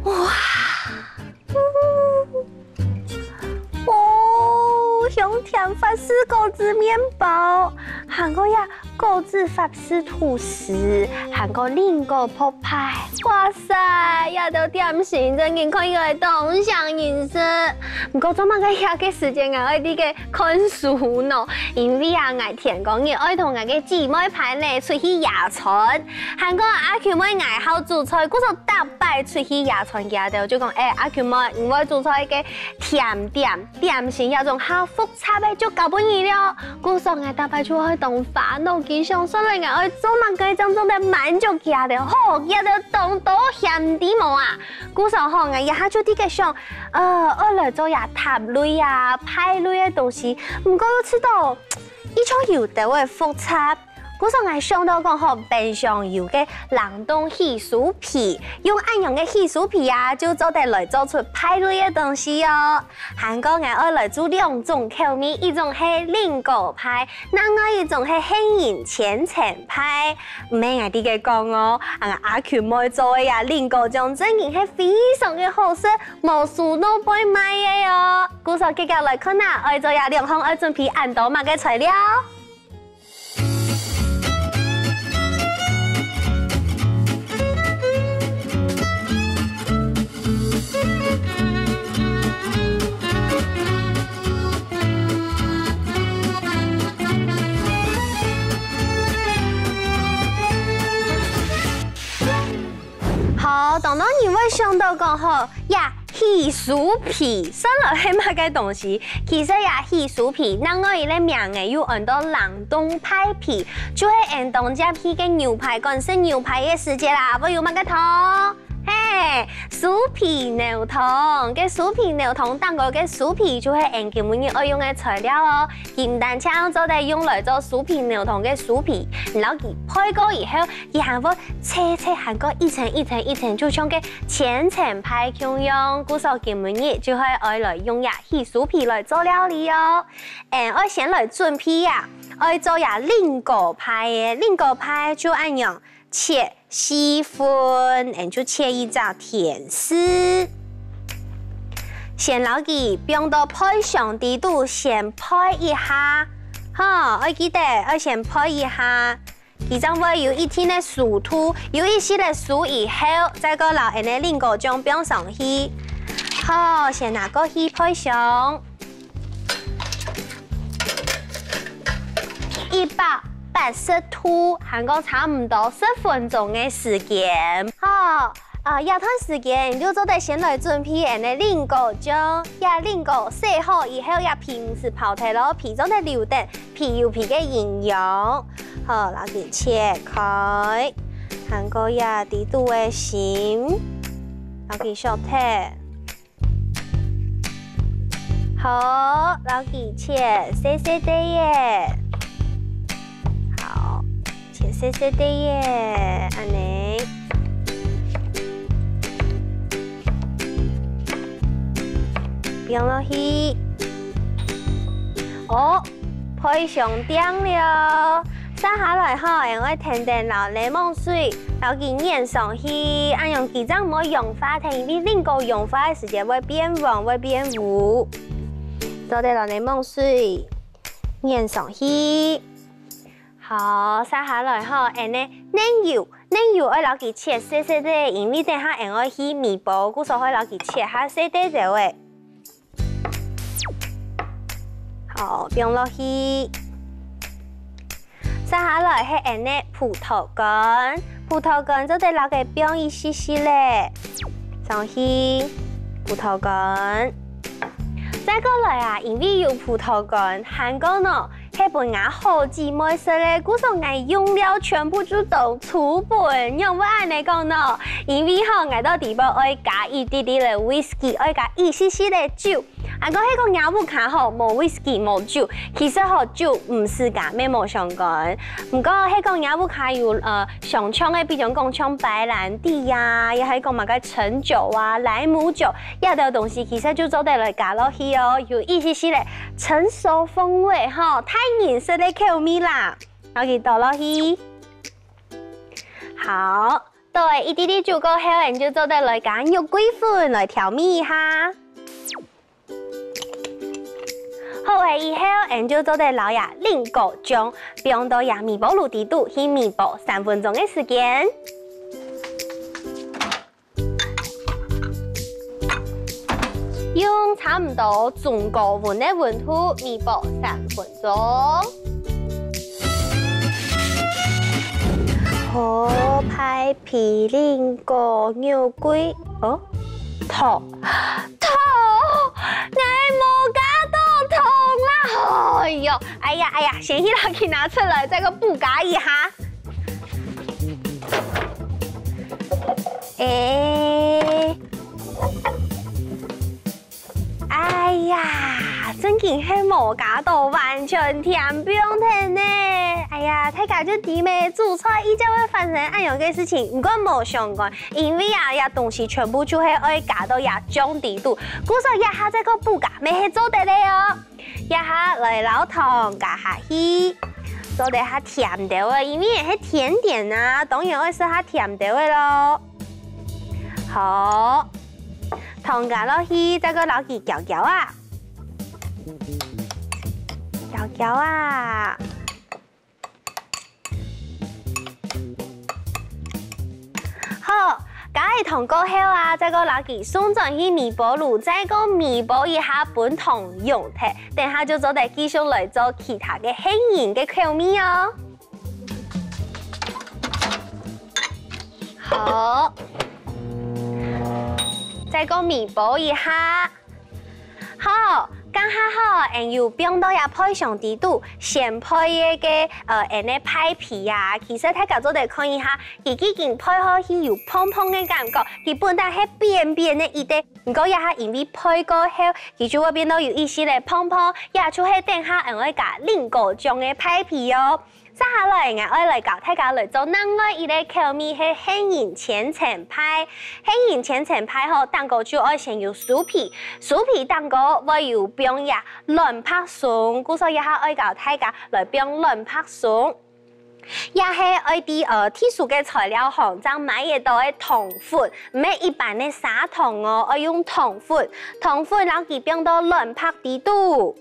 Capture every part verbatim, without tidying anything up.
哇！哦，香甜法式果子麵包，還過呀，果子法式吐司，還過蘋果薄派。哇塞，這兜點心正經看起來當像人食。毋過做麼个這個時節𠊎愛在該看書呢？因為啊，𠊎天光日愛同𠊎个姊妹伴呢出去野餐。還過阿Q妹𠊎好煮菜，故所逐擺出去野餐，佢兜就講：「欸，阿Q妹，你會煮菜个甜點、點心這種較複雜个就交分你了。」故所𠊎逐擺就會當煩惱，緊想算了𠊎愛做麼个正做得滿足佢兜，吼，佢兜當多嫌知無啊。故所吼，𠊎這下就在該想，呃，愛來做這塔類啊、派類个東西，毋過又試著，佢兜有兜仔複雜。 故所𠊎想著講吼，冰箱有个冷凍起酥皮，用恁樣个起酥皮啊，就做得來做出派類个東西哦。還過𠊎愛來煮兩種口味，一種係蘋果派，另外一種係杏仁千層派。毋係𠊎在該講哦，啊阿Q妹做个這蘋果醬正經係非常个好食，無輸外背賣个哦。故所遽遽來看啊，愛做這兩項愛準備恁多麼个材料？ 好，當多人會想著講吼，呀，起酥皮，算來係麼个東西？其實呀，起酥皮，另外一個名仔又安到冷凍派皮，就係𫣆當接去个牛排館食牛排个時節啦，會有麼个湯？嘿，酥皮牛湯，該酥皮牛湯當中个酥皮就係𫣆今晡日愛用个材料哦。佢毋單淨做得用來做酥皮牛湯个酥皮，你摎佢焙過以後， 佢還會脆脆還過一層一層一層，就像該千層派共樣。故所今晡日就係愛來用這起酥皮來做料理哦。嗯，愛先來準備啊，愛做這蘋果派个，蘋果派就恁樣切四份，嗯，就切一隻天使。先摎佢放到焙箱底肚，先焙一下，吼，愛記得愛先焙一下。 佢正會有一定个酥度，有一息个酥以後，再過摎𫣆个蘋果醬放上去。好，先拿過去焙箱。一百八十度，還過差毋多十分鐘个時間。好，啊，這段時間你就做得先來準備𫣆个蘋果醬，這蘋果洗好以後，這皮毋使刨忒咯，皮做得留等， 皮有皮个營養。好，摎佢切開，還過這底肚个心，摎佢削忒。好，摎佢切細細垤仔。好，切細細垤仔，恁仔。放落去。哦， 焙箱定了。續下來吼，𫣆愛跈等摎檸檬水，摎佢捻上去，恁樣佢正毋會融化忒，因為蘋果融化个時節會變黃，會變烏。做得摎檸檬水捻上去。好，續下來吼，𫣆个奶油，奶油愛摎佢切細細垤，因為等下𫣆愛去微波，故所愛摎佢切較細垤兜仔。 好，放落去。續下來係𫣆个葡萄乾，葡萄乾做得摎佢放一息息仔，上去葡萄乾。再過來啊，因為有葡萄乾，還過呢， 係分吾好姊妹食个，故所𠊎用料全部就當足本。仰會恁仔講呢？因為吼，𠊎到底背愛加一滴滴个whisky，愛加一息息个酒，啊，毋過係講若屋下吼，無whisky無酒，其實吼酒毋使加乜無相干。毋過係講若屋下有呃，相像个，比如講像白蘭地呀，也係講麼个陳酒啊、萊姆酒，這兜東西其實就做得來加落去哦，有一息息个成熟風味吼，大人食个口味啦。摎佢倒落去。好，倒了一滴滴酒過後，𠊎就做得來加肉桂粉來調味一下。 好了以後，𠊎就做得摎這菱角醬放到這微波爐底肚去微波三分鐘个時間。用差毋多中高溫个溫度微波三分鐘。好，派皮、菱角、肉桂，哦，糖。 糖，𠊎無加到糖啦！哎喲，哎呀哎呀，先去摎佢拿出來，再過補加一下。欸，哎呀，正經係無加到，完全甜毋甜呢！哎呀，大家就知咩，煮菜一定會發生恁樣个事情，毋過無相干。 因為啊，這東西全部就係愛加到這醬底肚，故所這下再過補加乜係做得个哦。這下來摎糖加下去，做得較甜兜仔，因為係甜點啊，當然愛食較甜兜仔咯。好，糖加落去，再過摎佢攪攪啊，攪攪啊。 好，加了糖過後啊，再過摎佢送轉去微波爐，再過微波一下，分糖溶忒，等下就做得繼續來做其他个杏仁个口味哦。好，再過微波一下。 好，這下吼，𠊎有放到這焙箱底肚，先焙个个呃，𠊎个派皮啊，其實大家做得看一下，佢已經焙好去有蓬蓬个感覺，佢本來係扁扁个一垤，毋過這下因為焙過後，佢就會變到有一息仔蓬蓬，這就係等下𠊎愛加菱角醬个派皮哦。 接下來，𠊎愛來教大家來做另外一個口味，係杏仁千層派。杏仁千層派吼，頂高就愛先有酥皮，酥皮頂高會有放這卵白鬆，故所這下愛教大家來放卵白鬆。也係愛在呃特殊个材料行正買得到个糖粉，毋係一般个砂糖哦，愛用糖粉。糖粉摎佢放到卵白底肚。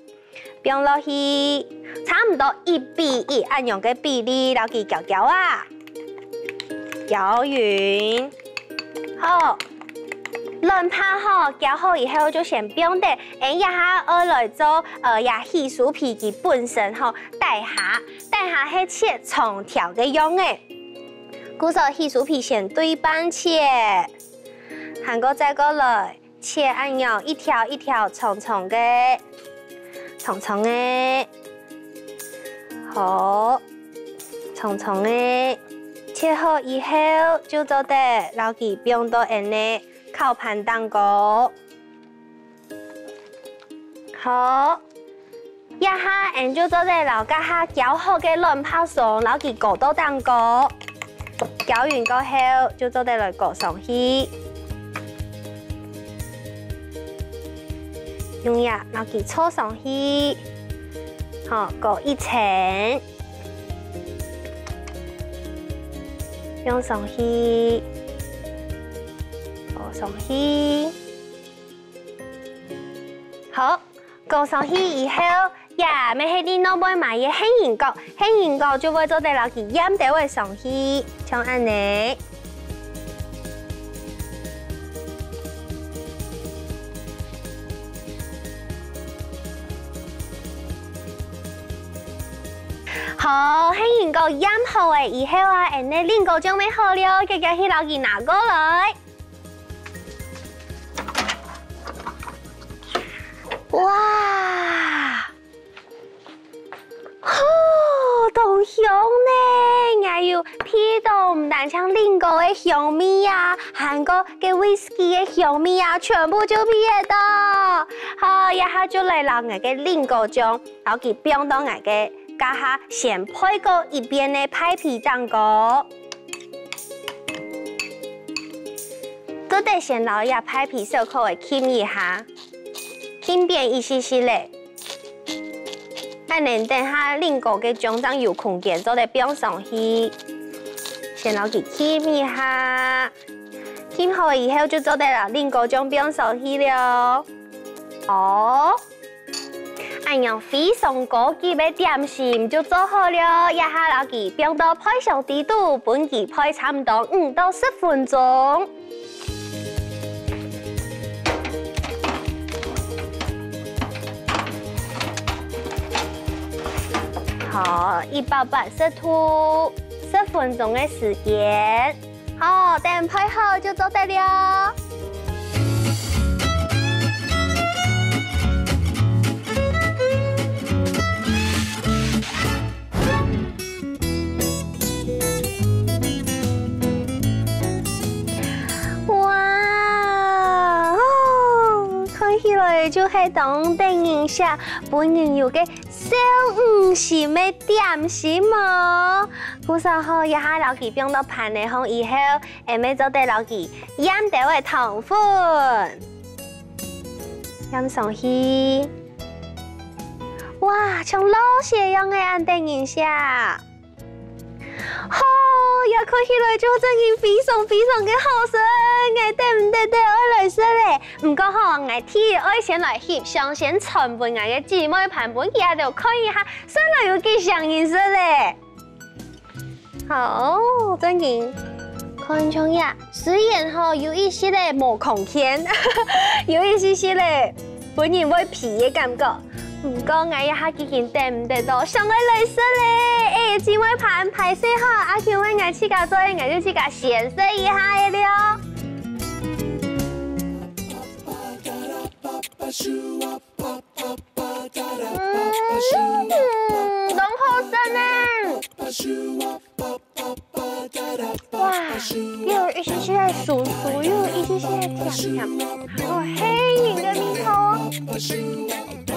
放落去，差毋多一比一恁樣个比例，摎佢攪攪啊，攪勻。好，卵白吼攪好以後就先放等，𠊎這下愛來做呃這起酥皮佢本身吼底下，底下係切長條个樣仔。故所起酥皮先對半切，還過再過來。 切恁樣一條一條長長个，長長个，好，長長个。切好以後就做得摎佢放到𠊎个烤盤頂高。好， 這下𠊎就做得摎這下攪好个卵白鬆摎佢裹到頂高，攪勻過後就做得來裹上去，用這摎佢坐上去，好，裹一層，用上去，裹上去。 好，裹上去以後，這乜係在外背買个杏仁角，杏仁角就會做得摎佢醃兜仔上去，像恁仔。好，杏仁角醃好了以後啊，𠊎个菱角醬乜好了，遽遽去摎佢拿過來。 哇！吼，當香呢！𠊎有鼻著毋單淨菱角个香味啊，還過該位 whisky个香味啊，全部就鼻得到。好，這下就來摎𠊎个蘋果醬，摎佢放到𠊎个這下先焙過一遍个派皮頂高。做得先摎這派皮小可仔浸一下，浸扁一息息咧。恁呢等下蘋果个醬正有空間做得放上去。先摎佢浸一下。 浸好以後就做得摎蘋果醬放上去了。哦，恁樣非常高級个點心就做好了，這下摎佢放到焙箱底肚，分佢焙差毋多五到十分鐘。好，一百八十度，十分鐘个時間。 好，等焙好就做得了。哇，哦，看起來就係當得人惜，分人有个 小五十个點心哦。故所吼，這下摎佢放到盤仔項以後，𠊎乜做得摎佢掞兜仔糖粉，掞上去。哇，像落雪樣个恁得人惜！吼，這看起來就真經非常非常个好食，𠊎等毋得得愛來食咧。毋過吼，𠊎第一愛先來翕相，先傳分𠊎个姊妹盤，分佢兜看一下， 算來有幾像人食咧。好，正經，看像呀，雖然吼有一息仔無康健，有一息息仔分人會肥个感覺，毋過𠊎這下既經等毋得到，想愛來食咧。欸，姊妹盤，歹勢吼，阿Q問𠊎自家做，𠊎就自家先食一下仔了。 嗯，當好食呢！哇，又有一息息个酥酥，又有一息息个甜甜，還有杏仁个味道。嗯。